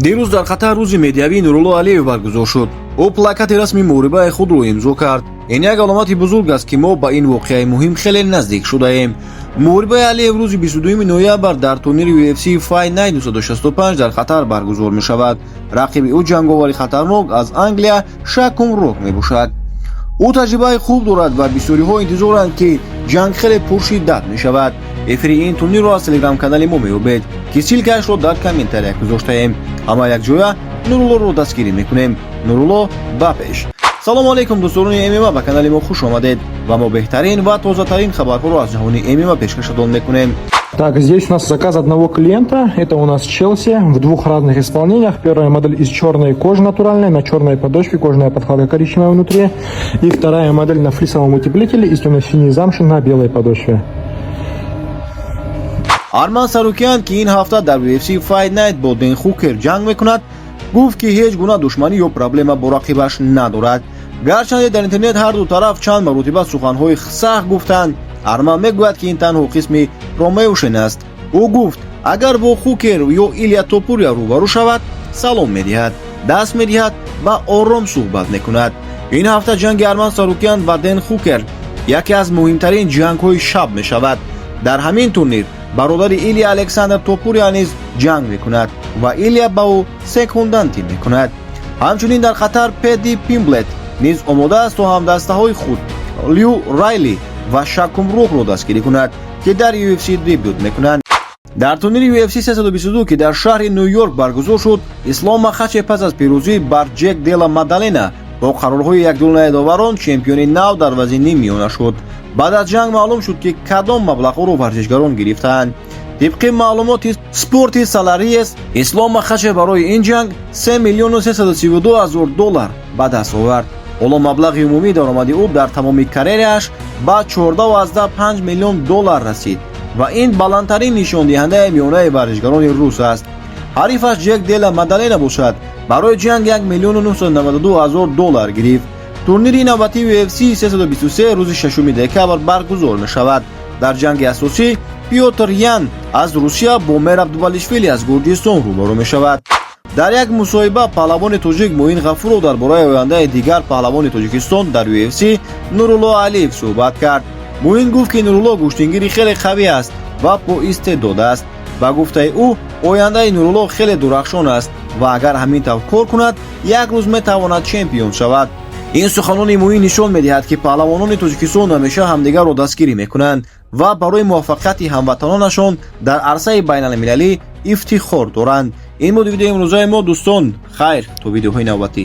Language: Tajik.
Дирӯз дар Қатар рӯзи медиавии Нурулло Алиев баргузор шуд. Ӯ плакати расми муҳорибаи худро имзо кард. Ин як аломати бузург аст, ки мо ба ин воқеаи муҳим хеле наздик шудаем. Муҳорибаи Алиев рӯзи 22 ноябр дар турнири UFC Fight Night 265 дар Қатар баргузор мешавад. Рақиби ӯ ҷанговари хатарнок аз Англия Шакум Рок мебошад. Ӯ таҷрибаи хуб дорад ва бисёриҳо интизоранд, ки ҷанг хеле пуршиддат мешавад. Эфири ин турнирро аз телеграм-канали мо меёбед, ки ссылка ашро дар комментария гузоштаем. Ҳама якҷоя Нуруллоро дастгирӣ мекунем. Нурулло, ба пеш! Салому алейкум, дӯсторони ММА! Ба канали мо хуш омадед ва мо беҳтарин ва тозатарин хабарҳоро аз ҷаҳони ММА пешкашатон мекунем. Так, здесь у нас заказ одного клиента. Это у нас Челси в двух разных исполнениях. Первая модель из черной кожи натуральной, на черной подошве, кожаная подкладка коричневая внутри. И вторая модель на флисовом утеплителе из темно-синей замши на белой подошве. Арман Сарукян, ки ин ҳафта дар UFC Fight Night бо Ден Хукер ҷанг мекунад, гуфт, ки ҳеҷ гуна душманӣ ё проблема бо рақибаш надорад. Гарчанде дар интернет ҳар ду тараф чанд маротиба суханҳои сахт гуфтанд, Арман мегӯяд, ки ин танҳо қисми промоушен аст. Ӯ гуфт, агар бо Хукер ё Илия Топурия рӯбарӯ шавад, салом медиҳад, даст медиҳад ва ором суҳбат мекунад. Ин ҳафта ҷанги Арман Сарукян ва Ден Хукер яке аз муҳимтарин ҷангҳои шаб мешавад. Дар ҳамин турнир бародари Илия, Александр Топурия низ ҷанг мекунад ва Илия ба ӯ секундантӣ мекунад. Ҳамчунин дар Қатар Педди Пимблет низ омода аст, то ҳамдастаҳои худ Лю Райли ва Шакум Рокро дастгирӣ кунад, ки дар UFC дебют мекунанд. Дар турнири UFC 322, ки дар шаҳри Ню Йорк баргузор шуд, Ислом Махачев пас аз пирӯзӣ бар Ҷек Дела Мадалена бо қарорҳои якдонаи доварон чемпиони нав дар вазни миёна шуд. Баъд аз ҷанг маълум шуд, ки кадом маблағҳоро варзишгарон гирифтаанд. Тибқи маълумоти Спорти Салариес, Ислом Махачев барои ин ҷанг 3 миллиону 332 ҳазор доллар ба даст овард. Ҳоло маблағи умумии даромади ӯ дар тамоми карьерааш ба 14,5 миллион доллар расид ва ин баландтарин нишондиҳандаи миёнаи варзишгарони рус аст. Ҳарифаш Ҷек Дела Мадалена бошад, барои ҷанг 1 миллиону 992 ҳазор доллар гирифт. Турнири навбатии UFC 323 рӯзи 6 декабр баргузор мешавад. Дар ҷанги асосӣ Пётр Ян аз Русия бо Мераб Двалишвили аз Гурҷистон рӯбарӯ мешавад. Дар як мусоҳиба паҳлавони тоҷик Муин Ғафуров дар бораи ояндаи дигар паҳлавони Тоҷикистон дар UFC Нурулло Алиев суҳбат кард. Муин гуфт, ки Нурулло гӯштингири хеле қавӣ аст ва боистеъдод аст. Ба гуфтаи ӯ, ояндаи Нурулло хеле дурахшон аст ва агар ҳамин тавр кор кунад, як рӯз метавонад чемпион шавад. Ин суханони Муин нишон медиҳад, ки паҳлавонони Тоҷикистон ҳамеша ҳамдигарро дастгирӣ мекунанд ва барои муваффақияти ҳамватанонашон дар арсаи байналмилалӣ ифтихор доранд. Ин буд видеои имрӯзаи мо, дӯстон. Хайр, то видеоҳои навбатӣ.